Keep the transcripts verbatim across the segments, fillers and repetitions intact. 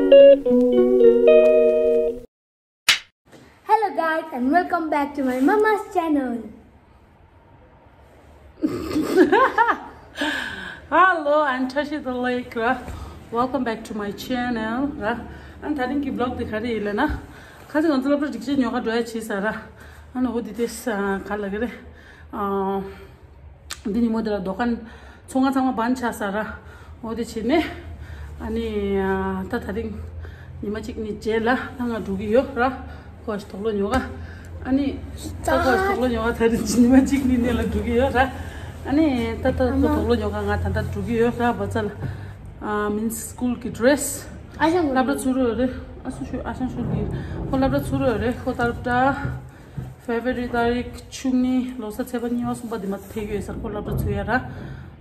Hello guys and welcome back to my mama's channel. Hello, I'm Tashi the Lake ར། Welcome back to my channel ར། ཨ་ནི་ད་རིང་གི་vlog དེ་ག་རེ་ཡིན་ལབ་ན། ཁ་སང་ང་ཚོ་སློབ་གྲྭ་སྒྲིག་ཆས་ཉོ་ག་འགྲོ་ཡ་བྱས་ས་ར། ཨ་ནི་འོ་དེ་དེ་ས་ག་ལབ་ཀྱི་རེད། ཨ། འདི་ཉིན་མོ་དེ་ལ་འདོ་ཁན་ཚོང་ཁང་ཚང་མ་བན་ཆགས་ས་ར། འོ་དེ་བྱས་ནས། ཨ་ནི་ད་ད་རིང་ཉི་མ་གཅིག་གཉིས་རྗེས་ལ་ད་ང་འགྲོ་གི་ཡོད་ར། ཁོ་ཞིག་དོག་ལོ་ཉོ་ག་ཨ་ནི་ད་ཁོ་ཞིག་དོག་ལོ་ཉོ་ག་ད་རིང་ཉི་མ་གཅིག་གཉིས་གནས་ལ་འགྲོ་གི་ཡོད་ར། ཨ་ནི་ད་ད་ཁོ་དོག་ལོ་ཉོ་ག་ང་ད་ད་འགྲོ་གི་ཡོད་ར། བ་ཚ་ལ་ཨ་མིན་སི་སྐུལ་གི་ཌི་རེ་སི། ཨ་ཞང་སློབ་གྲྭ་ཚུགས་རོགས་རེད། ཨ་སུ་ཞུ་ཨ་ཞང་ཞུ་གི་ཁོ་སློབ་གྲྭ་ཚུགས་རོགས་རེད། ཁོ་ད་ལྟ་ཕེབ་རུ་ཝ་རི་ཏ་རིག་བཅུ་གཉིས་ལོ་གསར་ཚེས་པ་གཉིས་པ་གསུམ་པ་འདི་མ་ཕེབས་ཡོད་ས། ཁོ་སློབ་གྲྭ་ཚུགས་ཡ་ར།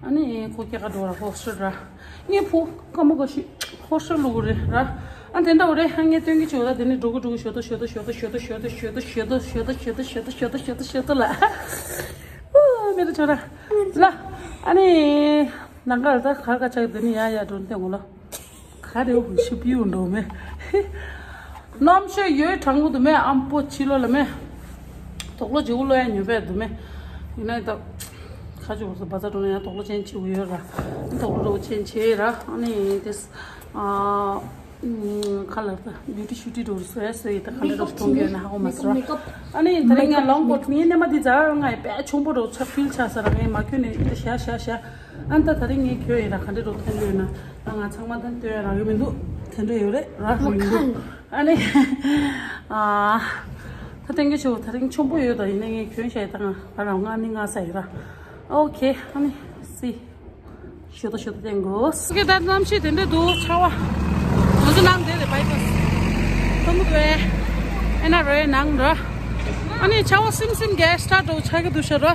ཨ་ནི་ཁོ་སྐྱེས་ཀ་འགྲོ་ར་ཧོ་སི་ཊེལ་ར། ངའི་བུ་ཀ་མོ་ག་ཤི་ཧོ་སི་ཊེལ་ལུག་རེད་ར། ཨ་དེ་འདྲ་འོ་རེད། ཨ་ངས་སྟོན་གི་ཆོག་ད་དེ་ནི་འགྲོ་གི་འགྲོ་གི་ཞོ་ཏོ་ཞོ་ཏོ་ཞོ་ཏོ་ཞོ་ཏོ་ཞོ་ཏོ་ཞོ་ཏོ་ཞོ་ཏོ་ཞོ་ཏོ་ཞོ་ཏོ་ཞོ་ཏོ་ཞོ་ཏོ་ལ། ཨུ་མེ་ར་ཆོ་ར་ལ། ཨ་ནི་ནང་ག་ལ་ད་གར་ག་ཆག་དེ་ནི་ཡ་ཡ་འགྲོ་ནི་དེ་ངོ་ལ། ག་རེ་འུ་ཤི་པིའུ་འགྲོ་མེ། རྣམ་ཤེས་ཡོད་དྲང་པོ་འདུག་མེ། ཨམ་པོ་ཕྱི་ལོ་ལ་མེ། དོག་ལོ་བྱེད་འུ་ལོ་ཡ་ཉོ་བས་འདུག་མེ། ཡིན་ན་ད་ཁ་ཅིག་འུ་སོ་བ་ཚ་འགྲོ་ན་ཡང་དོག་ལོ་ཅན་ཆེ་འུ་ཡོད་ར། དོག་ལོ་རོ་ཅན་ཆེ་ར། ཨ་ནི་དེ་ཨ་ཁ་ལ་ད་བིའུ་ཏི་ཤུ་ཏི་འགྲོ་སོ་ཡ་སོ་ཡི་ད་ག་འདྲ་འགྲོ་གཏོང་གི་ཡོད་ན་ཧ་གོ་མ་སོ་ར། ཨ་ནི་ད་རིང་ང་ལོང་ཀོ་ཊི་ངའི་ནས་མ་དེ་ཛ་ར་ང་ཡི་པད་ཆུང་པོ་རོ་ཆ་ཕིལ་ཆ་ས་ར། ངའི་མ་ཁྱོད་ནས་ད་ཤ་ཤ་ཤ། ཨ་ནི་ད་ད་རིང་ངས་ཁྱོད་ཡིན་ར་ག་འདྲ་འགྲོ་ཐོན་འགྲོ་ཡོད་ན། ང་ཚང་མ་ད་སྟོན་རག་གི་མི་འདུག་དེ་འདྲ་ཡོད་རེད་ར་རག་གི་མི་འདུག་ཨ་ནི་ཨ་ད་སྟོན་གི་ཆུ་ད་རིང་ཆུང་པོ་ཡོད། ད་ཡིན་ན་ངས་གྱོན་ཤ་ཡི་ད་ང་ང་རང་ང་ནི་ང་ས་ཡི་ར། ཨོ་ཁེ། ཨ་ནི་སི་ཞུ་ད་ཞུ་ད་སྟོན་གོ་ཨོ་ཁེ། ད་གནམ་གཤིས་དེ་འདྲ་འདུག་ཆར་པ་ང་ཚོ་ནང་དེ་རེད། བྷའི་པ་སི་ཐོན་གི་འདུག་ཨེ་ཨེ་ན་རེ་ནང་ར། ཨ་ནི་ཆར་པ་སིམ་སིམ་རྒྱག་སི་ཊར་ཊི་འགྲོ་ཆགས་ཀྱི་འདུག་ཤ་ར།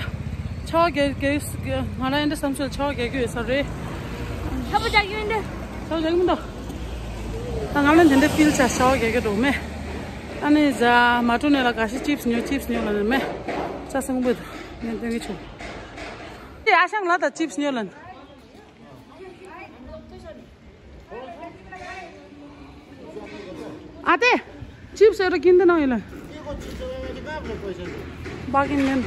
ཆར་པ་རྒྱག་རྒྱག་ང་ལ་ཨེ་འདྲ་བསམ་ཚུལ་ཆར་པ་རྒྱག་གི་ཡོད་ས་རེད། ཆར་པ་རྒྱག་གི་ཡོད་འདི། ཆར་པ་རྒྱག་གི་མི་འདུག་ད་ང་ལ་དེ་འདྲ་པིལ་ཆ་ཆར་པ་རྒྱག་གི་འགྲོ་མེ། ཨ་ནི་ཟ་མ་འགྲོ་ནས་ལ་ག་ཤི་ཅིབ་སི་ཉོ་ཅིབ་སི་ཉོ་ལ་ནི་མེ། ཆ་སང་པོ་ངས་སྟོན་གི་ཆུ། དེ་ཨ་ཞང་ལ་ད་ཅིབ་སི་ཉོ་ལ་ནི། ཨ་ཏེ། ཅིབ་སི་ཡོད་ར་ཀིན་དེ་ནང་ཡོད་ལ། བ་ཀིན་མེན།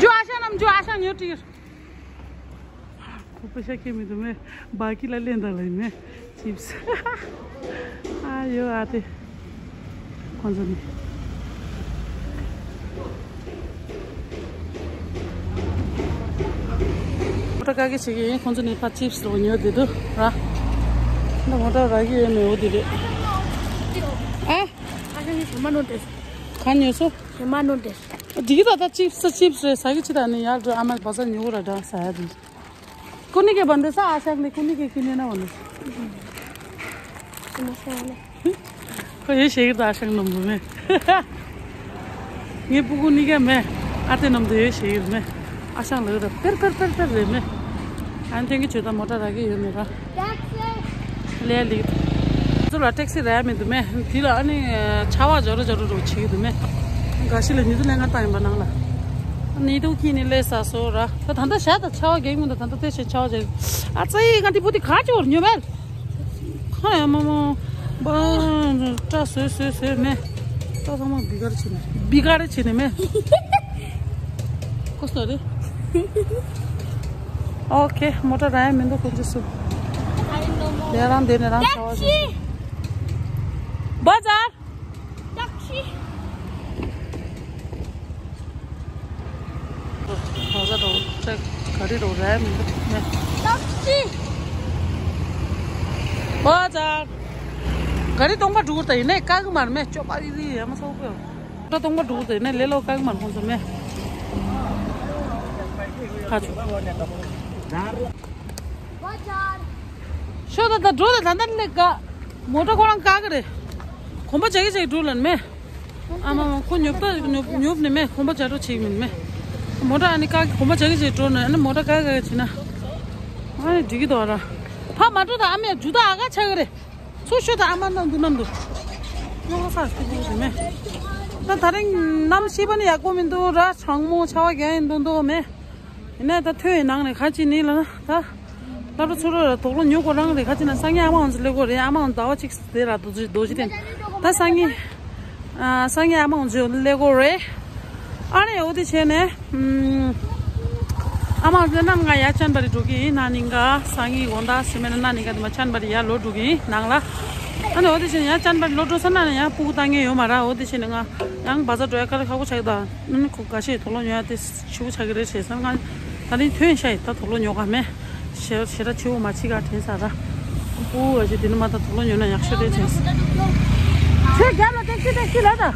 ཇོ་ཨ་ཞང་ནམ་ཇོ་ཨ་ཞང་ཉོ་ཏིར། ཁོ་པ་ཤ་ཁེ་མི་འདུག་མེ། བ་ཀི་ལ་ལེན་ད་ལ་ཡིན་མེ། ཅིབ་སི། ཨ་ཡོ་ཨ་ཏེ། ཁོང་ཚོ་ནི། མོ་ཊ་ཀ་གི་ཆེ་གི་ཡིན། ཁོང་ཚོ་ནི་ཕ་ཅིབ་སི་རོ་ཉོ་དེ་འདུག་ར། འདི་མོ་ཊ་ར་གི་ཡོད་མེད་འོ་དེ་རེད། ཨ། ཨ་ཞང་ངས་ཞུ་མ་ནོ་ཏེ། ག་ཉོས་སོ། ཞུ་མ་ནོ་ཏེ། འདི་གི་ད་ད་ཅིབ་སི་ཅིབ་སི་རེད་ཟ་གི་ཅི་ད་ནི་ཡར་འགྲོ་ཨ་མ་བ་ས་ཉོ་གི་ར་འདྲ་ཟ་ཡ་དེ། ཀུ་ནི་གེ་བན་དེ་ས་ཨ་ཤག་ནི་ཀུ་ནི་གེ་ཀི་ནི་ན་བན་དེ། ཁོ་ཡོད་ཤེས་ཀྱི་ད་ཨ་ཤག་ནམ་དུ་མེ། ངའི་སྤུ་གུ་གཉིས་ཀ་མེ། ཨ་ཏེ་ནམ་དུ་ཡོད་ཤེས་ཀྱི་མེ། ཨ་ཤག་ལག་ར་པེར་པེར་པེར་པེར་རེད་མེ། ཨན་ཐེང་གི་ཆོད་ད་མོ་ཊ་ར་གི་ཡོད་མེ་ར། ལེ་ལི། ཚུར་ལ་ཊེག་སི་ར་མེ་འདུག་མེ། དེ་ལ་ཨ་ནི་ཆར་པ་འཇོ་རོ་འཇོ་རོ་རོ་བྱེད་ཀྱི་འདུག་མེ། འགའ་ཞིག་ལ་ཉི་ཟླ་ལས་ང་བཏང་ཡིན་པ་ནང་ལ། ནི་དུ་ཁྱི་ནི་ལས་ས་སོ་ར། ད་ད་ལྟ་ཞག་ད་ཆར་པ་རྒྱག་མི་འདུག་ད་ལྟ་དེ་ཞིག་ཆར་པ་རྒྱག་ཨ་ཙི་ང་དེ་བུ་དེ་ག་ཅི་བར་ཉོ་བར། ཁ་ཡ་མ་མ། བ། སྐྲ་བཟོས་བཟོས་བཟོས་མེ། སྐྲ་ཚང་མ་བི་གར་བྱས་ནས་བི་གར་བྱས་ནས་མེ། ཀོ་སོ་རེ། ཨོ་ཁེ། མོ་ཊ་ར་ཡ་མི་འདུག་ཁོ་ཚོ་སུ། ལས་རང་དེ་ནས་རང་ཆར་པ་བཟོས། བ་ཛར། ཏག་ཤི། བ་ཛར་རོ་ཅེག་ག་རི་རོ་རེམ་ནེ། ཏག་ཤི། བ་ཛར། ག་རི་སྟོང་པ་འགྲོ་གི་ད་ཡིན་ནའི་བཀག་གི་མ་རེད་མེ། ཅོ་པ་རི་རི་ཡ་མ་སོག་གི། ད་སྟོང་པ་འགྲོ་གི་ད་ཡིན་ནའི་ལེ་ལོ་བཀག་གི་མ་རེད་ཁོང་ཚོ་མེ། ཁ་ཆུ། བ་ཛར། ཤོད་ད་ད་འགྲོ་ད་ད་ད་ནི་ག་མོ་ཊ་ཁོ་རང་བཀག་གི་རེད། གོམ་པ་རྒྱག་གི་རྒྱག་གི་འགྲོ་ལབ་ནི་མེ། ཨ་མ་མ་ཁོ་ཉོབ་ད་ཉོབ་ཉོབ་ནི་མེ། གོམ་པ་རྒྱག་འགྲོ་བྱེད་ཀྱི་མིན་མེ། མོ་ཊ་ཨ་ནི་བཀག་གི་གོམ་པ་རྒྱག་གི་རྒྱག་གི་འགྲོ་ནི་ཨ་ནི་མོ་ཊ་བཀག་གི་བཀག་གི་བྱེད་ན། ཨ་ནི་འགྲིག་གི་འདུག་ར། ཕ་མ་འགྲོ་ད་ཨ་མས་འཇུ་ད་ཨ་ག་ཆགས་གི་རེད། ཚུར་ཤོད་ད་ཨ་མ་ནང་དུ་ནང་དུ། ཡོང་ས་སྐྱིད་པོ་རེད་མེ། ད་ད་རིང་གནམ་གཤིས་པ་ནི་ཡག་པོ་མི་འདུག་ར། གྲང་མོ་ཆར་པ་རྒྱག་ཡིན་མདོག་མདོག་མེ། ཡིན་ན་ད་ཐོན་ཡིན་ནང་ནས་ག་ཅི་ནི་ལ་ན་ད། ད་ལོ་ཚུར་ར་དོག་ལོ་ཉོ་དགོས་རང་རེད། ཁ་ཅིག་ན་སང་ཉིན་ཨ་མ་འོང་ཚེ་སླེབས་དགོས་རེད། ཨ་མ་འོང་ཟླ་བ་གཅིག་དེ་ར་རྡོ་རྗེ་རྡོ་རྗེ་གདན། ད་སང་ཉིན་ཨ་སང་ཉིན་ཨ་མ་འོང་ཚེ་སླེབས་དགོས་རེད། ཨ་ནི་འོ་དེ་བྱས་ནས་ཨམ། ཨ་མ་འོང་ཚེ་ན་ང་ཡ་ཅན་པ་རི་འགྲོ་གི་ཡིན། ན་ནིང་ག་སང་ཉིན་དགོང་དག་སེ་མེ་ན་ན་ནིང་ག་དེ་མ་ཅན་པ་རི་ཡ་ལོ་འགྲོ་གི་ཡིན་ནང་ལ། ཨ་ནི་འོ་དེ་བྱས་ནས་ཡ་ཅན་པ་རི་ལོ་འགྲོ་ས་ན་ནི་ཡ་སྤུ་གུ་བཏང་མཁན་ཡོད་མ་ར། འོ་དེ་བྱས་ནས་ང་ཡང་བ་ཛར་འགྲོ་ཡ་དཀའ་ལས་ཁག་པོ་ཆགས་ཀྱི་ད། ཨ་ནི་ཁོ་འགའ་ཤས་དོག་ལོ་ཉོ་ཡ་དེ། ཞེ་པོ་ཆགས་ཀྱི་རེད་བྱས་ཙང་ང་ད་རིང་ཐོན་ཤག་ཡིན། ད་དོག་ལོ་ཉོ་ག་མེད། ཞེ་ཞེ་དྲག་ཆེ་བོ་མ་བྱེད་ག་དྲན་ས་ར། ཨུ་ཨ་ཅེ་དེ་ནི་མ་ད་དོག་ལོ་ཉོ་ན་ཡག་ཤོས་རེད་དྲན་ས། ཚེ་རྒྱབ་ལ་ཏེག་སི་ཏེག་སི་ལ་ད།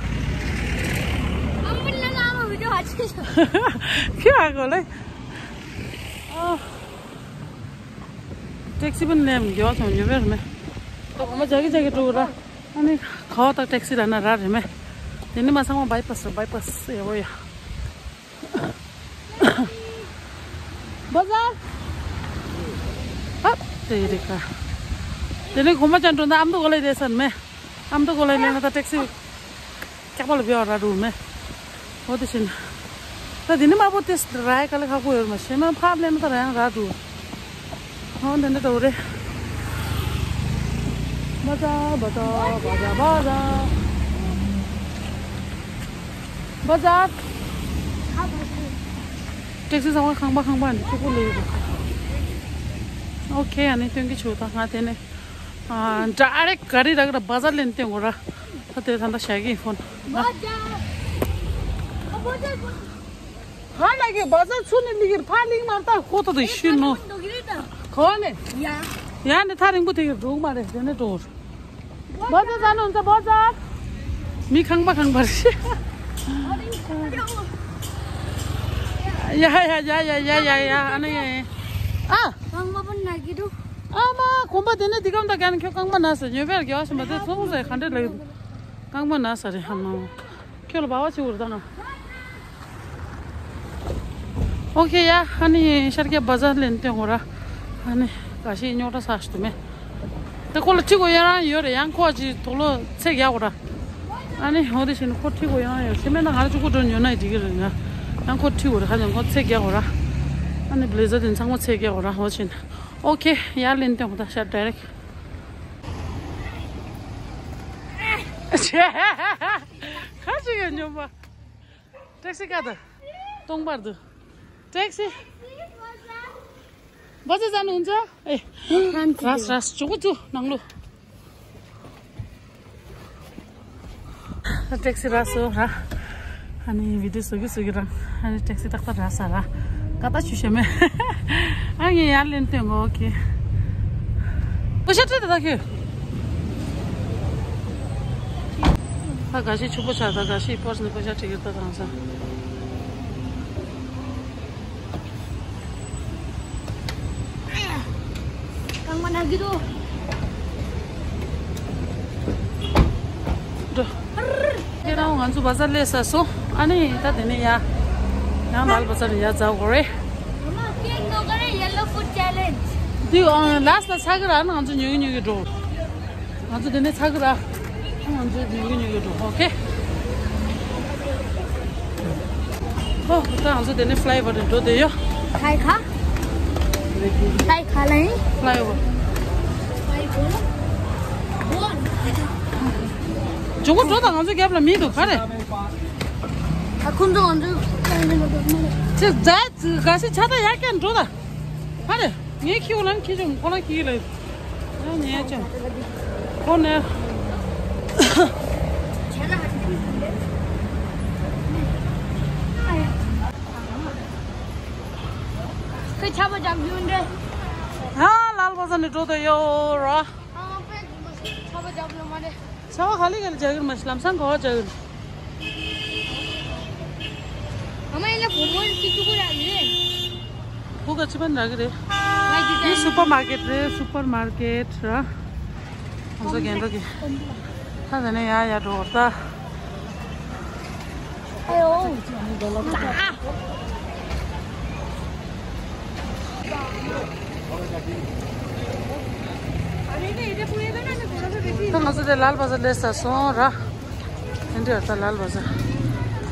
ཁྱོད་ཨ་གོ་ལེ། ཨ། ཏེག་སི་པན་ལེམ་ཡོ་ཚོ་ཉོ་བེར་མེ། ད་གོ་མ་ཇ་གི་ཇ་གི་འགྲོ་ར། ཨ་ནི་ག་བ་ད་ཏེག་སི་ལ་ན་ར་རེ་མེ། དེ་ནི་མ་ཚང་མ་བའི་པ་སི་བའི་པ་སི་ཡ་བོ་ཡ། བ་ཛར། ཨ། དེ་རེད་ཀ། དེ་ནས་གོམ་པ་ཅན་འགྲོ་ན་ཨ་མདོ་གོ་ལ་རེད་ས་མེ། ཨ་མདོ་གོ་ལ་ལེན་ན་ད་ཏེག་སི། སྐྱག་པ་ལ་བེའོ་ར་རུ་མེ། འོ་དེ་བཞིན། ད་དེ་ནི་མ་པོ་ཏེ་ར་ཡ་ག་ལ་ཁག་པོ་ཡོད་མ་ཤེས་ན་ཕར་ལེན་ན་ད་ར་ཡང་ར་རུ། འོ་འདི་འདྲ་འགྲོ་རེད། བ་ཛར་བ་ཛར་བ་ཛར་བ་ཛར། བ་ཛར། ཏེག་སི་ཚང་མ་ཁང་པ་ཁང་པ་ནས་གཅིག་པོ་ལས་ཡོད། ཨོ་ཁེ། ཨ་ནི་སྟོན་གྱི་ཆུ་ད་ང་དེ་ནས་ཨ་ཌའི་རེག་ག་རི་རག་ར་བ་ཛར་ལེན་སྟོན་དགོས་ར། ད་དེ་ད་ད་བྱ་གི་ཕོན། བ་ཛར། ཧ་ལ་གི་བ་ཛར་ཚུར་ནས་ལི་གིར་ཕར་ལིང་མར་ད་ཁོ་ད་དུ་ཤི་ནོ། གོ་ནས། ཡ། ཡ་ནི་ཐག་རིང་པོ་དེ་གི་འགྲོ་གི་མ་རེད། དེ་ནས་འགྲོ། བ་ཛར་ཟ་ནོ་འདི་བ་ཛར། མི་ཁང་པ་ཁང་པ་རེད། ཡ་ཡ་ཡ་ཡ་ཡ་ཡ་ཡ། ཨ་ནི་ཡ་ཡ། ཨ། ཁང་པ་པོ་ན་གི་འདུག་ཨ་མ་གོམ་པ་དེ་ནས་འདི་གམ་ད་གན་ཁྱོད་ཁང་པ་ན་ས་ཉོས་པར་རྒྱག་ཤི་མ་དེ་ཚོང་ཟེར་ག་འདྲ་ལ་ཡོད། རྐང་པ་ན་ས་རེད་ཧ་མ། ཁྱོད་ལ་བ་བ་ཆེ་བོ་རེད་ད་ང་། ཨོ་ཁེ་ཡ། ཨ་ནི་ཤར་རྒྱག་བ་ཛར་ལེན་སྟོན་དགོས་ར། ཨ་ནི་ག་ཤེད་རྙོག་དྲ་ས་ཞིག་ཏུ་མེད། ད་ཁོ་ལ་ཁྲིད་དགོས་ཡ་རང་ཡོད་རེད། ཡང་ཁོ་ཅིག་དོག་ལོ་ཚད་རྒྱག་དགོས་ར། ཨ་ནི་འོ་དེ་བཞིན་ཁོ་ཁྲིད་དགོས་ཡ་རང་ཡོད་ཤེས་མེད་ན་ང་ལ་གཅིག་པོ་འགྲོ་ཉོ་ན་ཡི་འགྲིག་གི་རེད་ང་། ཡང་ཁོ་ཁྲིད་དགོས་རེད། ཧ་ཅང་ཁོ་ཚད་རྒྱག་དགོས་ར། ཨ་ནི་བི་ལེ་ཛར་དེ་ཚང་མ་ཚད་རྒྱག་དགོས་ར། འོ་བཞིན། ཨོ་ཁེ་ཡ་ལེན་སྟོན་དགོས་ད་ཤར་ཌའི་རེག་ཁ་ཅིག་ཡང་སྙོམས་པ། ཏེག་སི་ཀ་ད། སྟོང་པར་དུ། ཏེག་སི། བ་ཛར་ཟ་ནུ་འཛའ། ཨེ། རས་རས་ཇོ་གོ་ཇུ་ནང་ལོ། ཏེག་སི་ར་སོ་ར། ཨ་ནི་བི་ཌིའོ་བཟོ་གི་བཟོ་གི་རང་། ཨ་ནི་ཏེག་སི་ཏག་ཏག་ར་ས་ར། ཀ་ཏ་ཆུ་ཤ་མེ། ཨ་ངས་ཡར་ལེན་སྟོན་གོ་ཨོ་ཁེ། པོ་ཤ་ཏྲེ་ད་ད་ཁྱོད། ད་ག་ཤི་ཆུ་པོ་ཆ་ད་ག་ཤི་པོར་ནི་པོ་ཤ་ཏྲེ་གི་ད་གང་ས། རྐང་པ་ན་གི་འདུག་འགྲོ། ཁྱེད་རང་ང་ཚོ་བ་ཛར་ལས་ས་སོང་། ཨ་ནི་ད་དེ་ནས་ཡ། ཡང་ལ་ལ་བ་ཛར་ནས་ཡ་ཛ་གོ་རེད། མ་མ་ཀེག་ནོ་ག་རེ་ཡེ་ལོ་ཕུཌ་ཆེ་ལེན་ཇི། འདི་ཨ་ལ་སི་ལ་ཚ་གི་ར་ང་ཚོ་ཉོ་གི་ཉོ་གི་འགྲོ། ང་ཚོ་དེ་ནས་ཚ་གི་ར། ང་ཚོ་ཉོ་གི་ཉོ་གི་འགྲོ། ཨོ་ཁེ། ཨོ་ད་ང་ཚོ་དེ་ནས་ཕ་ལའི་ཨོ་ཝར་འགྲོ་དེ་ཡོ། ཧའི་ཁ། ཧའི་ཁ་ལ་ཡིན། ཕ་ལའི་ཨོ་ཝར། ཇོ་གོ་འགྲོ་དང་ང་ཚོ་རྒྱབ་ལ་མི་འདུག་ག་རེ། ཨ་ཁོང་ཚོ་ང་ཚོ་ཁྱེད་ད་ག་སི་ཆ་ད་ཡར་ཀྱང་འགྲོ་ད། ཧ་རེ། ངའི་ཁྱི་འོ་ལང་ཁྱི་ཅུང་ཁོ་ལང་ཁྱི་ལ། ང་ཉལ་ཅང་། ཁོ་ནས། ཁོས་ཆར་པ་རྒྱབ་ཡོང་འདྲ། ཧ་ལ་ལ་བ་ས་ནས་འགྲོ་དོ་ཡོ་ར། ཨ་ང་པས་ཆར་པ་རྒྱབ་ཡོང་མ་རེད། ཆར་པ་ག་ལེ་ག་ལེ་རྒྱག་གི་རེད་མ་གཞི་ལམ་སང་ག་བ་རྒྱག་གི་རེད། ཨ་མ་ཡིན་ན་བུ་མོ་ཅིག་ཅུ་གུ་རག་གི་རེད། བུ་ག་ཅི་པན་རག་གི་རེད། ང་ཅི་ཡི་སུ་པར་མར་ཀེཊ་རེད། སུ་པར་མར་ཀེཊ་ར། ང་ཚོ་རྒན་འགྲོ་གི། ད་དེ་ནས་ཡ་ཡ་འགྲོ་བར་ད། ཨ་ཡོ། ད་ང་ཚོ་དེ་ལ་ལ་བ་ས་སླེབས་ཚར་སོང་ར། དེ་འདྲ་ད་ལ་ལ་བ་ས།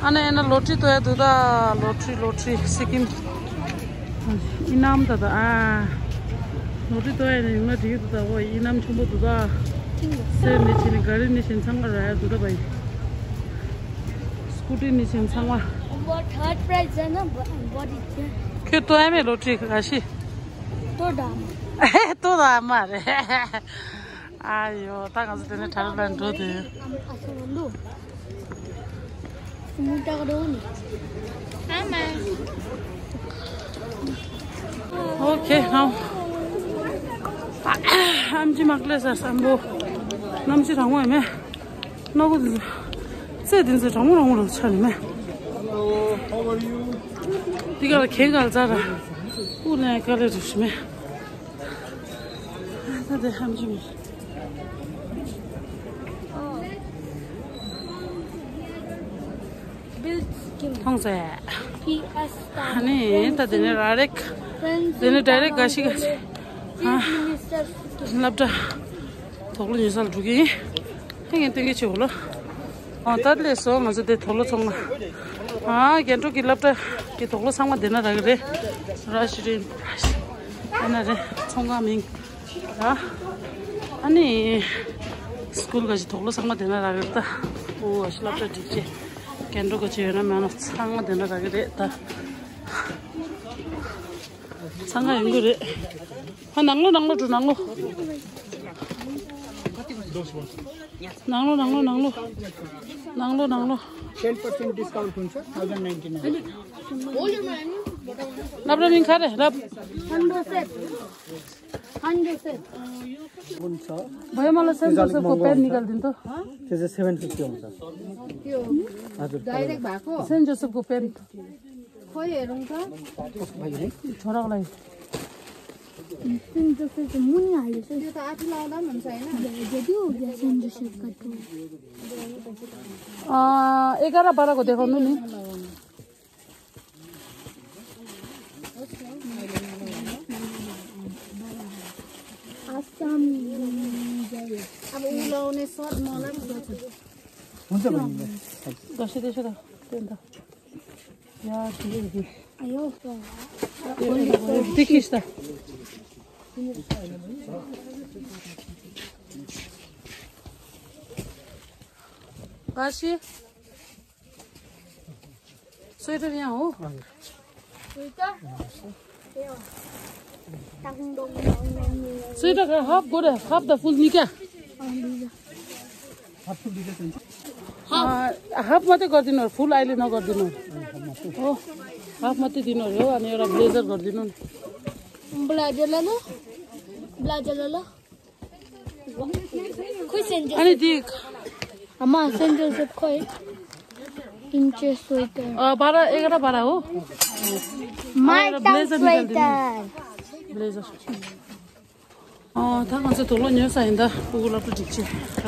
ཨ་ནི་ཨེ་ན་ལོ་ཊི་ལྟོ་ཡ་འདུག་ད་ལོ་ཊི་ལོ་ཊི་སི་ཀིམ། ཨི་ནམ་ད་ད་ཨ། ནོར་འཁྲུལ་ཏོ་ཡ་ནི་ཡོང་ན་འགྲིག་གི་འདུག་ད་འོ་ཡིན་ནམ་ཆུང་པོ་འདུག་ད། སེར་ནི་ཆེ་ནི་ག་རི་ནི་ཞིན་ཚང་མ་ར་ཡ་འདུག་ད་བ་ཡིན། སྐུ་ཏི་ནི་ཞིན་ཚང་མ། ཁྱོད་ཏོ་ཡ་མེད་ལོ་ཏྲི་ག་ཤི། ཏོ་ད་མ། ཨེ་ཏོ་ད་མ་རེད། ཨ་ཡོ་ད་ང་ཚོ་དེ་ནས་ཁྲ་ལ་འགྲོ་དེ། ཨ་མ། ཨོ་ཁེ་ཧམ། ཨམ་ཅི་མ་ཀླད་ས་སམ་བོ། གནམ་གཤིས་གྲང་མོ་ཡིན་མེ། ནོ་གོ་ཚེ་དེ་ཚོ་གྲང་མོ་གྲང་མོ་རུ་ཆགས་ནི་མེ། འདི་ག་ལ་ཁེ་ག་ལ་ཙ་ར། ཨུ་ལེ་ག་ལེ་རུ་ཤི་མེ། ད་དེ་ཧམ་ཅི་མེ། མཐོང་ཟེ། ཨ་ནི་ད་དེ་ནས་ར་རེག་དེ་ནས་ཌའི་རེག་ག་ཤི་ག་ཤི། ཨ། སློབ་གྲྭ་དོག་ལོ་ཉོ་སར་འགྲོ་གི་ཡིན། ཧེ་ངས་སྟོན་གི་ཆེ་བོ་ལོ། ཨ་ད་ལས་སོ་ང་ཚོ་དེ་དོག་ལོ་ཚོང་ལ། ཨ་རྒྱན་དྲུག་གི་སློབ་གྲྭ་གི་དོག་ལོ་ཚང་མ་དེ་ན་རག་གི་རེད། ར་ཤི་རིན་ར་ཤི། ཨ་ན་རེ་ཚོང་ཁང་མིང་། ར། ཨ་ནི། སྐུལ་ག་ཞིག་དོག་ལོ་ཚང་མ་དེ་ན་རག་གི་རེད་ད། ཨོ་ཨ་ཤི་སློབ་གྲྭ་སྒྲིག་ཆས། རྒྱན་དྲུག་ག་ཅི་ཡོད་ན་མེད་ན་ཚང་མ་དེ་ན་རག་གི་རེད་ད། ཚང་མ་ཡོང་གི་རེད། ཧ་ནང་ལོགས་ནང་ལོགས་འགྲོ་ནང་ལོགས། ནང་ལོགས་ནང་ལོགས་ནང་ལོགས། ནང་ལོགས་ནང་ལོགས། ten percent discount हुन्छ, thousand ninety nine। ལབ་ར་མིང་ག་རེ་ལབ། Hundred set। Hundred set। हुन्छ। भयो मलाई सेन्ट जोसेफको प्यान्ट निकालिदिनु त। त्यो चाहिँ seven fifty हुन्छ। त्यो हजुर। डाइरेक्ट भएको? सेन्ट जोसेफको प्यान्ट। खोइ हेरौँ त। छोराको लागि। सेन्ट जोसेफ त मुनि हालेको छ। त्यो त आफै लाउँदा पनि हुन्छ, होइन? भेटियो, सेन्ट जोसेफ कति? अँ, एघार बाह्रको देखाउनु नि। आसाम। अब उ लाउने सर्ट मलाई पनि गर्छ। हुन्छ बहिनी। दसैँ त्यसो त, त्यही त। या, ठिकै छ। आयो। देखिस् त। गासी। स्वेटर यहाँ हो। स्वेटर? स्वेटर का हाफ गोरे, हाफ द फुल निका? हाफ। अँ, हाफ मात्रै गरिदिनु, फुल अहिले नगरिदिनु। हो, हाफ मात्रै दिनु अरे हो, अनि एउटा ब्लेजर गरिदिनु न। ब्लेजर ल ल। ब्लेजर ल ल। खोइ सेन्ट अनि जोसेफ। दि आमा, सेन्ट जोसेफ खोइ। Inches sweater. अँ, बाह्र, एघार बाह्र हो। माइटाङ ब्लेजर निकालिदिनु। स्वेटर। ब्लेजर। अँ, ད་ང་ཚོ་དོག་ལོ་ཉོས་ས་ཡིན་ད། སྤུ་གུ་སློབ་གྲྭ་སྒྲིག་ཆས་ར།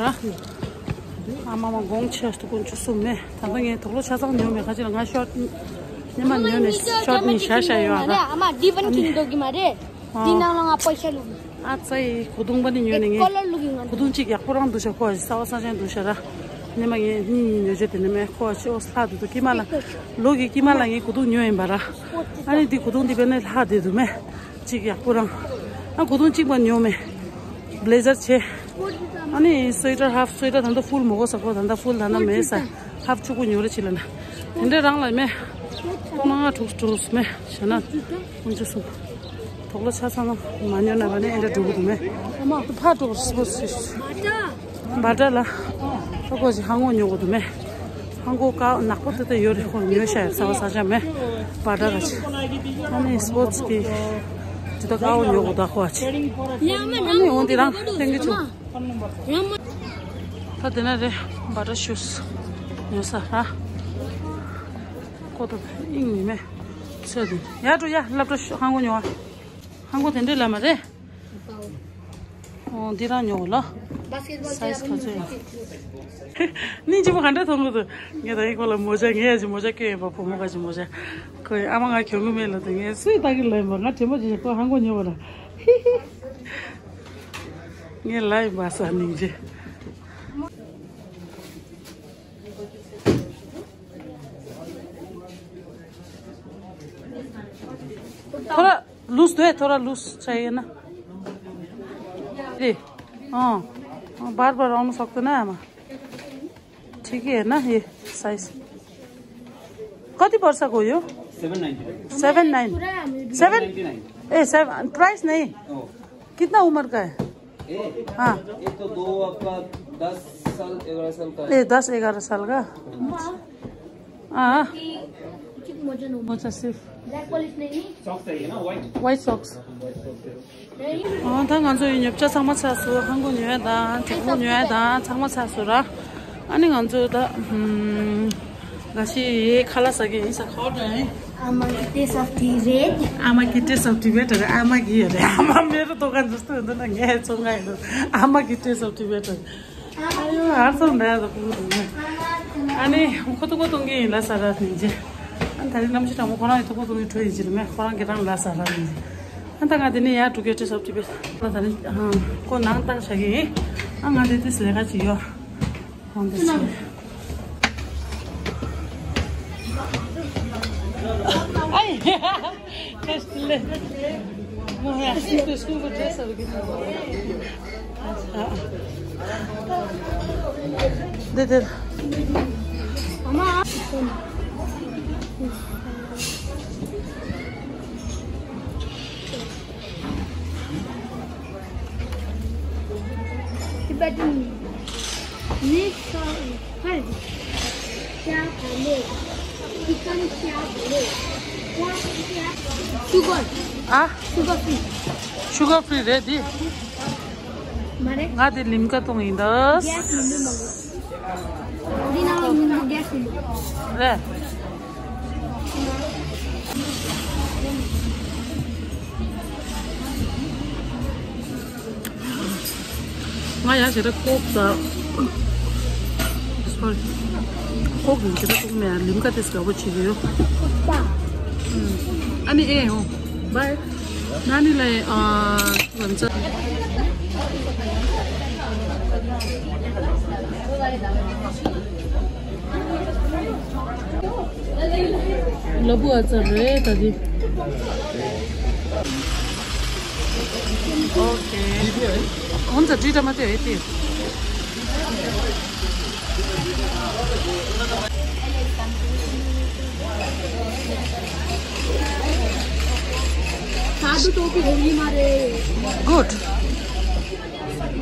ཨ་མ་མ་དགོང་ཆེ་སྟུ་དཀོན་མཆོག་གསུམ་མེད། ད་ལྟ་ངས་དོག་ལོ་ཆ་ཚང་ཉོས་མེད། ཁ་ཅིག་ལ་ང་ཤོར་ཊ་སྙེ་མ་ཉོས་ནས་ཤོར་ཊ་གཉིས་བཞག་བཞག་ཡོད་ཨ་ར། ཨ་མ་འདི་བན་ཁྱིམ་དོ་གི་མ་རེད། འདི་ནང་ལ་ང་པོ་ཤ་བླུགས། ཨ་ཙའི་གོ་དུང་པ་ནི་ཉོས་ནས་ངས་ཀོ་ལར་བླུགས་ཡིན་ང་། གོ་དུང་གཅིག་ཡག་པོ་རང་འདུག་ཤག་ཁོ་ཨ་ཅིག་གསར་པ་གསར་རྐྱང་འདུག་ཤག་ར། སྙེ་མ་ངས་གཉིས་གཉིས་ཉོས་བྱས་དེ་ནས་མེད་ཁོ་ཨ་ཅིག་ཨོ་སླ་འདུག་འདུག་དཀྱིལ་མ་ལ། ལོ་གི་དཀྱིལ་མ་ལ་ངས་གོ་དུང་ཉོས་ཡིན་པ་ར། ཨ་ནི་འདི་གོ་དུང་འདི་བས་ནས་ལྷག་བསྡད་འདུག་མེད། གཅིག་ཡག་པོ་རང་། ཨ་གོ་དུང་གཅིག་པ་ཉོ་མེད། བླེ་ཛར་བྱས། ཨ་ནི་སུའི་ཊར་ཧབ་སུའི་ཊར་ད་ལྟ་ཕུལ་མོ་གོ་ས་གོ་ད་ལྟ་ཕུལ་ད་ལྟ་མེད་ས། ཧབ་ཕྱུག་པོ་ཉོ་རེ་ཆི་ལ་ན། དེ་འདྲ་རང་ལ་མེད། ཁོ་ན་ང་དྲུག་དྲུག་མེད་བྱས་ན། དཀོན་མཆོག་གསུམ། དོག་ལོ་ཆ་ཚང་མ་ཉོ་ན་བ་ནི་ཨེ་འདྲ་འགྲོ་གི་འདུག་མེད། ཕར་འགྲོ་སི་པོ་སི། བ་ཏྲ་ལ། ཧ་གོ་ཅིག་ཧང་གོ་ཉོ་གི་འདུག་མེད། ཧང་གོ་ཀ་ནག་པོ་དེ་ལྟ་ཡོད་རེད། ཁོ་ཉོ་ཤ་ཡ་ས་བ་ས་ཆ་མེད། བ་ཏྲ་ག་ཅིག་ཨ་ནི་སི་པོ་སི་དེ། དེ་ད་ཀ་བོ་ཉོ་གི་འདུག་ཁོ་ཅིག་ཨ་ནི་འོང་དེ་རང་ལྷན་གི་ཆུ། ད་དེ་ན་རེད། བ་ཏྲ་ཤུས་ཉོ་ས་ར། ཁོ་ད་ཨིང་མི་མེད། ཚོད་དེ་ཡ་འགྲོ་ཡ་སློབ་གྲྭ་ཧང་གོ་ཉོ་བ། ཧང་གོ་དེ་འདྲས་ལ་མ་རེད། ཨོ་འདི་རང་ཉོ་ལ། སའི་ཛི་ག་ཚོད་ཡིན། སྙིང་རྗེ་པོ་ག་འདྲ་མཐོང་གི་འདུག་ངས་ད་ཡིན་ཁོ་ལ་མོ་ཇ་ངས་ཡ་ཅིག་མོ་ཇ་སྐྱོན་ཡོད་པ་བུ་མོ་ག་ཅིག་མོ་ཇ། ཁོས་ཨ་མ་ང་གྱོང་གི་མེད་ལ་དེ་ངས་སུས་ལྟ་གི་ལ་ཡིན་པ་ང་དྲན་པ་ཅིག་ཁོ་ཧང་གོ་ཉོ་བ་ལ། ཧི་ཧི། ངས་ལ་ཡིན་པ་ས་སྙིང་རྗེ། ཐོ་ར་ལུས་དེ་ཐོ་ར་ལུས་ཆ་ཡིན་ན། अरे, अँ, अँ, बार बार आउन सक्दैन आमा। ठिकै होइन यो साइज। कति वर्षको हो यो? Seven nine. सेभेन? ए, सेभेन। प्राइस नहीं? कितना उम्र का है? हाँ। एक तो दो आपका दस साल, एगारह साल का है। ए, दस एघार साल का। अँ। मोजा सिर्फ। ब्ल्याक पलिस नै नि। सक्स चाहिए ना, व्हाइट? व्हाइट सक्स। अँ, ད་ང་ཚོ་ཡི་ཉོ་ཆ་ཚང་མ་ཚར་སོང་། ཧང་གོ་ཉོ་ཡ་དང་གྲོགས་པོ་ཉོ་ཡ་དང་ཚང་མ་ཚར་སོང་ར། ཨ་ནི་ང་ཚོ་ད་ཧུམ། འགའ་ཤས་ཡི་ཁ་ལག་ཟ་གི་ཡིན་ས། ཁོ་དྲན། आमा की टेस्ट ऑफ टिबेट। आमा की टेस्ट ऑफ टिबेट རེད། ཨ་མ་གི་རེད། ཨ་མ་མེ་རུ་དོ་ག་འཛུལ་སྟོན་འདི་ན་ངས་ཚོ་ང་ཡིན། आमा की test of Tibet རེད། ཨ་ཡོ། ཨར་སོང་འདྲ་ཡ་ད་ཕུ་གུ་དུ་ནས། ཨ་ནི་ཁོ་ཐུག་པ་གཏོང་གི་ཡིན་ལ་ས་ར་ནི་ཅེ། ཨ་ད་རེས་རྣམ་ཤེས་དྲང་མོ་ཁོ་རང་ཡི་ཐུག་པ་གཏོང་གི་འགྲོ་ཡིན་ཅི་རེད་མེད། ཁོ་རང་གི་རང་ལ་ས་ར་ནི་ཅེ། ཨ་ད་ང་དེ་ནས་ཡར་འགྲོ་གི། ཏེ་སོབ་ཅི་པེ། ཨ་ད་རེས་ཨ་ཁོ་ནང་བཏང་བཞག་གི་ཡིན། ཨ་ང་དེ་ཏེ་ལས་ཀ་ཅིག་ཡོད། ཁོང་དེ་ཚོ། ཨའི། ཁ་ཤས་ལས། མོ་ཡ་ཤིན་ཏུ་སྐུ་པོ་འདྲེས་ཟེར་གི་འདུག་དེ་དེར། Tibetan mix, uh, क्या बोले? चिकन क्या बोले? क्या, क्या? शुगर। आ? Sugar free. शुगर फ्री རེད་འདི། मारे? ང་དེ་ལིམ་ཀ་བཏུང་ཡིན་ད། गैस नहीं मांगो। दीना, गैस नहीं। རེད། ང་ཡང་ཞེ་དྲག་ཀོག་ད། སོ་རི། ཀོག་ཡིན་ཞེ་དྲག་ཀོག་མེད། ལིམ་ཀ་དེ་དགའ་པོ་བྱེད་ཀྱི་ཡོད། ཨ་ནི་ཨེ་ཧོ། བའི། ན་ནི་ལའི་ཨ་རང་ཚ། ལ་བུ་ཨ་ཙ་རེད་ད་དེ། ཨོ་ཁེ། ཨོན་ཙ་ཏྲི་ཏ་མ་ཏེ་ཨེ་ཏེ། साधु टोपी घोड़ी मारे। Good.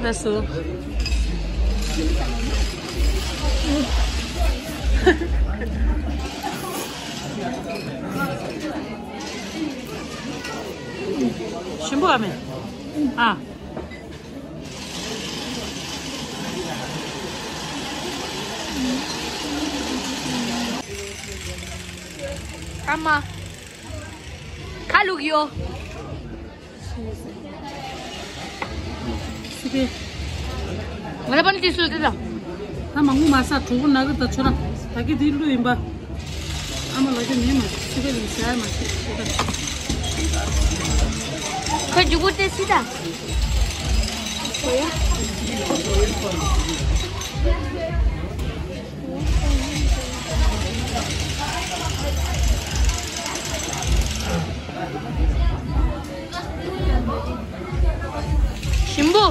That's all. ཞིམ་པོ་ཨ་མེ། ཨ། ཨ་མ། ཁ་ལུག་ཡོ། སི་པེ། ང་ལ་པ་ནི་ཏི་སུ་ཏི་ད། ད་མང་པོ་མ་ཟ། གྲོགས་པོ་ན་གི་ད་ཁྱོད་རང་ད་གི་དེ་ལུས་ཡིན་པ། ཨ་མ་ལ་གི་མེད་མ་སི་པེ་ལ་ཟ་མ་ཤེས་ཤེས་ད། ཁ་རྒྱུ་གུ་ཏི་སི་ད། ཞིམ་པོ།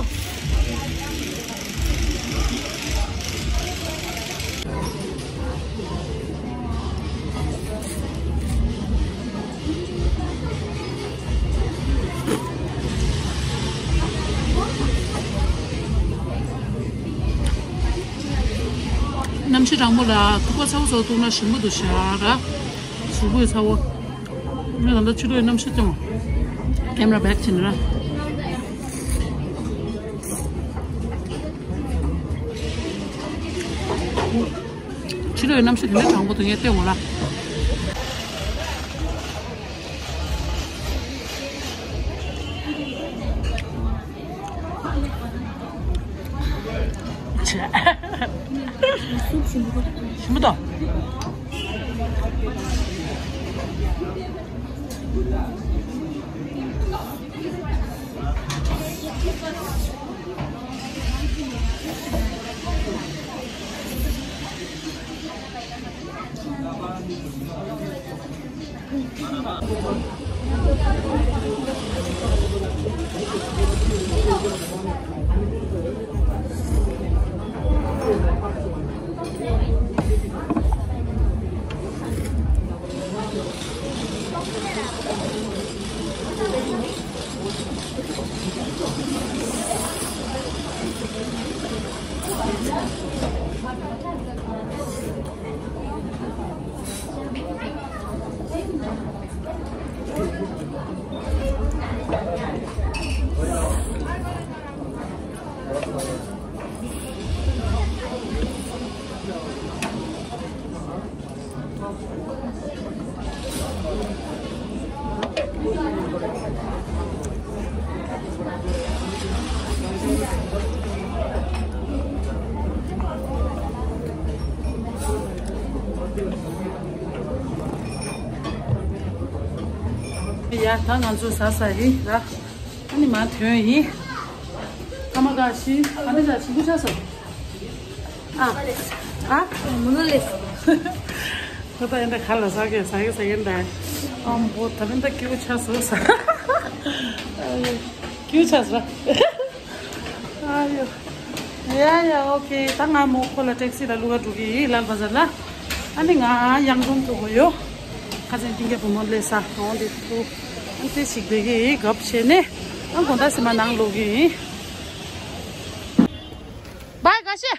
གནམ་གཤིས་གྲང་མོ་ལ་ཐུག་པ་ཚ་པོ་ཚ་པོ་བཏུང་ན་ཞིམ་པོ་འདུག་ཤག་ར། གཟུགས་པོ་ཚ་པོ། ངས་ད་ལྟ་ཕྱི་ལོགས་གནམ་གཤིས་སྟོན། camera back བྱས་ན་ར། ཕྱི་ལོགས་གནམ་གཤིས་དེ་འདྲ་གྲང་པོ་འདུག་ངས་བལྟས་འོང་ར། ཞིམ་པོ་འདུག་ཡ་ད་ང་ཚོ་ཟ་ས་ཡིན་ར། ཨ་ནི་མ་ཐོན་ཡིན། ཨ་མ་དགའ་ཞིག་ཨ་ནི་དགའ་ཞིག་འདུག་ཆ་སོང་། ཨ། ཨ། མུ་ནུ་ལེ། ཁོ་ད་ཡིན་ད་ག་ལ་ཟ་གི་ཟ་གི་ཟ་གི་ད། ཨམ་བོ་ད་ལན་ད་སྐྱིད་པོ་ཆ་སོང་ཟ། སྐྱིད་པོ་ཆ་སོང་། ཨ་ཡོ། ཡ་ཡ་ཨོ་ཁེ། ད་ང་མོ་ཁོ་ལ་ཊེག་སི་ལ་བླུག་ག་འགྲོ་གི་ཡིན་ལལ་བ་ཛར་ལ། ཨ་ནི་ང་གཡང་འཛོམས་ཐུག་གོ་ཡོ། ཁ་ཚན་ཏིང་གེ་བུ་མོ་ལས་ས་ནོ་འདི་ཐུག་ཨ་ནི་ཞིག་བསྡད་གི་ཡིན་གབ་བྱས་ནས། ཨ་དགོང་དག་སི་མ་ནང་ལོག་གི་ཡིན། བའི་དགའ་ཤེ།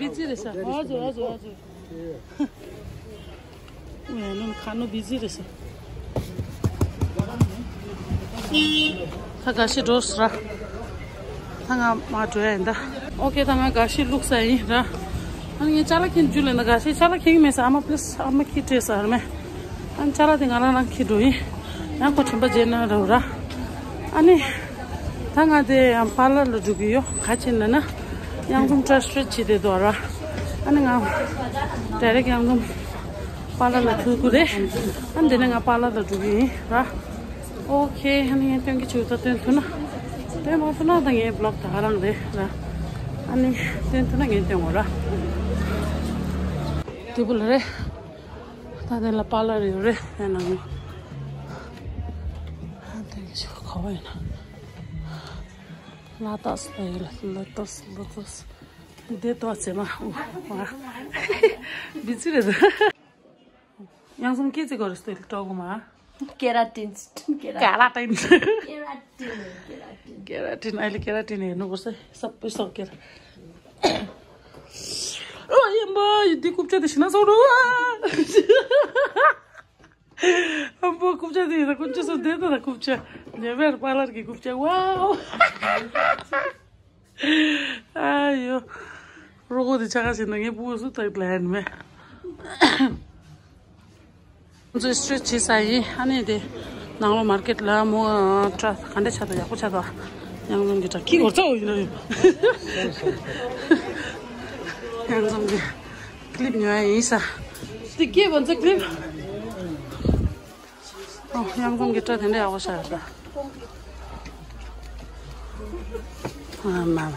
བི་ཛི་རེད་ས། ཨ་ཙི་ཨ་ཙི་ཨ་ཙི། ངས་ནུན་ཁ་ནོ་བི་ཛི་རེད་ས། ད་དགའ་ཤེ་འགྲོ་སོང་ར། ད་ང་མ་འགྲོ་ཡ་ཡིན་ད། ཨོ་ཁེ་ད་ང་དགའ་ཤེ་བླུགས་ས་ཡིན་ར། ཨ་ནི་ངས་ཅ་ལག་འཁྱེར་རྒྱུ་ལས་ན་དགའ་ཤེ་ཅ་ལག་འཁྱེར་གི་མེད་ས། ཨ་མ་པི་ལི་སི་ཨ་མ་འཁྱེར་སྤྲད་ས་ར་མེ། ཨ་ནི་ཅ་ལག་དེ་ང་རང་རང་འཁྱེར་འགྲོ་ཡིན། ཡང་ཁོ་དྲན་པ་བརྗེད་ན་ར་ར། ཨ་ནི། ད་ང་དེ་ཡང་པར་ལར་ལ་འགྲོ་གི་ཡོད། ག་ཅི་ན་ན། གཡང་འཛོམས་ཊ་རན་སི་ཕར་བྱེད་བསྡད་འདུག་ར། ཨ་ནི་ང་ཌའི་རེག་གཡང་འཛོམས་པར་ལར་ལ་ཐུག་དགོས་རེད། ཨ་ནི་དེ་ནས་ང་པར་ལར་ལ་འགྲོ་གི་ཡིན་ར། ཨོ་ཁེ། ཨ་ནི་ངས་སྟོན་གི་བྱུང་། ད་སྟོན་ཐུབ་ན། སྟོན་མ་ཐུབ་ན་ད་ངའི་བི་ལོག་ད་ག་རང་རེད་ར། ཨ་ནི་སྟོན་ཐུབ་ན་ངས་སྟོན་འོ་ར། དེ་བུ་ལ་རེད། ད་དེ་ལ་པར་ལར་ཡོད་རེད་ཡང་ན། ཨ་དེ་གི་ཞོ་ཁ་བ་ཡིན་ན། ལ་ཏོག་ཙམ་ལ་ཡོད་ལ་ལ་ཏོག་ཙམ་ལ་ཏོག་ཙམ། འདི་ཏོག་ཙམ་མ། འོ་མ། བི་ཛི་རེད་ད། གཡང་འཛོམས་སྐེ་ཙི་གོ་རེ་སྟེ་ལ་ཏོག་མ། ཀེ་ར་ཏིན། ཀེ་ར་ཏིན། ཀེ་ར་ཏིན། ཀེ་ར་ཏིན། ཀེ་ར་ཏིན། ཨ་ལི་ཀེ་ར་ཏིན་ཡིན་ནོ་གོ་སེ་སབ་པི་སོ་ཀེ་ར། ཨོ་ཡེ་མ་ཡི་འདི་རྐུབ་ཀྱག་དེ་ཤི་ན་སོང་རུ། ཨ་མ་རྐུབ་ཀྱག་དེ་ཡིན་ན་ཀུན་སྤྱོད་སོ་བདེ་ད་ར་རྐུབ་ཀྱག་ཉེ་བར་པར་ལར་གྱི་རྐུབ་ཀྱག་ཝའོ། ཨ་ཡོ། རོགས་པོ་དེ་ཆ་ག་ཞིག་ན་ངའི་བུ་སུ་ཐག་ལན་མེད། ང་ཚོས་སི་ཊེ་ཆི་བྱེད་ས་ཡིན། ཨ་ནི་དེ་ནང་ལོགས་མར་ཀེཊ་ལ་མོ་ཊ་རན་སི་ག་འདྲ་ཆགས་འདུག་ཡག་པོ་ཆགས་འདུག་གཡང་འཛོམས་ཀྱི་ཊ་རན་སི་ཁྱི་གོ་ཚོ་ཡིན་ན་ཡོད། གཡང་འཛོམས་ཀྱི་ཀི་ལིབ་ཉོ་ཡ་ཡིན་ས། དེ་སྐྱེས་པ་ཚོ་ཀི་ལིབ། ཨོ། གཡང་འཛོམས་ཀྱི་ཊ་རན་སི་དེ་འདྲ་ཡག་པོ་ཆགས་ཡོད་ད། ཨ་མ།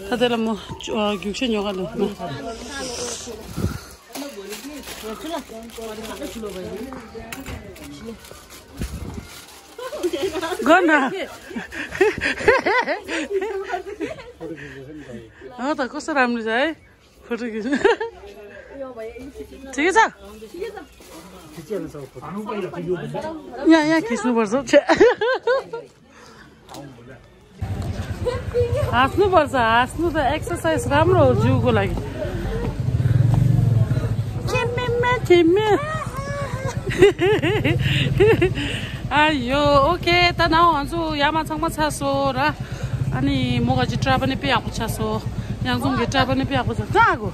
ད་དེ་ལ་མོ་རྒྱུག་ཤ་ཉོ་ག་འདུག་ན། གོ་ན། ཨ་ད་ཀོ་ས་རམ་ནི་ཟའི། ཁོ་ཐུག་གི། ཐུག་གི་ཚ། ཡ་ཡ་ཁྱི་སྣུ་བར་སོགས་ཆེ། ཨ་སྣུ་བར་ས་ཨ་སྣུ་ད་ཨེག་སར་སའིཛ་རམ་རོ་ཇུ་གོ་ལ་གི། ཁྱི་མེ་མེ་ཁྱི་མེ། ཨ་ཡོ། ཨོ་ཁེ། ད་ནང་ང་ཚོ་ཡ་མ་ཚང་མ་ཚར་སོང་ར། ཨ་ནི་མོ་ག་ཅི་ཊ་རན་སི་ནི་དཔེ་ཡག་པོ་ཆགས་སོང་། གཡང་འཛོམས་ཀྱི་ཊ་རན་སི་ནི་དཔེ་ཡག་པོ་ཆགས་སོང་།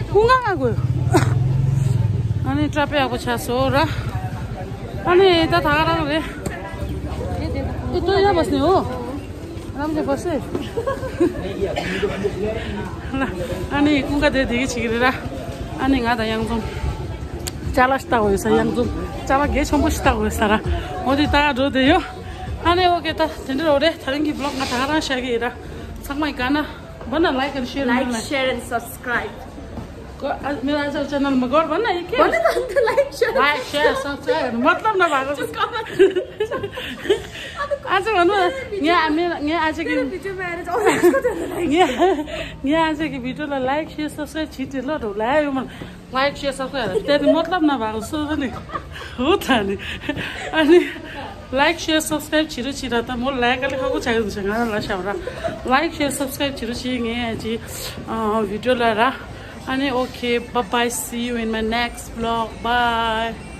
ཀུན་དགའ་དགོས། ཨ་ནི་ཊ་རན་སི་དཔེ་ཡག་པོ་ཆགས་སོང་ར། ཨ་ནི་ད་ད་ག་རང་རེད། ཨེ་ཏོ་ཡ་བ་སི་ནི་འོ། རམ་ཇེ་བ་སི། ཨ་ནི་ཀུན་དགའ་དེ་དེ་གི་ཆི་གི་རེད་ར། ཨ་ནི་ང་དང་གཡང་འཛོམས། ཅ་ལག་ཞིག་ལྟ་དགོས་ས། གཡང་འཛོམས་ཅ་ལག་གལ་ཆེན་པོ་ཞིག་ལྟ་དགོས་ས་ར། འོ་དེ་ད་འགྲོ་དེ་ཡོ། ཨ་ནི་ཨོ་ཁེ། ད་དེ་འདྲ་རོ་རེད། ད་རིང་གི་བི་ལོག་ང་ད་ག་རང་བཞག་གི་ཡིན་ར། ཚང་མ་ཡི་ག་ན། बना like and share. Like, share and subscribe। मेरा चैनल में गौर बना है क्या? बना तो like share. Like share subscribe मतलब ना भागो। आज बनो। ये मेरा ये आज की वीडियो में आने जाओ। ये आज की वीडियो ला लाइक शेयर सब्सक्राइब छिटे लो ढोला है। लाइक शेयर सब्सक्राइब तेरे मतलब ना भागो सो नहीं होता नहीं। अनि Like, share, subscribe བྱེད་རོགས་བྱེད་ར། ད་མོ་like ག་ལེ་ཧ་གོ་ཆགས་ཡོང་ཆ་ང་རང་ལ་ཤ་བ་ར། Like, share, subscribe བྱེད་རོགས་བྱེད། ངའི་ཨ་ཅི་video ལ་ར། ཨ་ནི་okay, bye bye, see you in my next vlog, bye.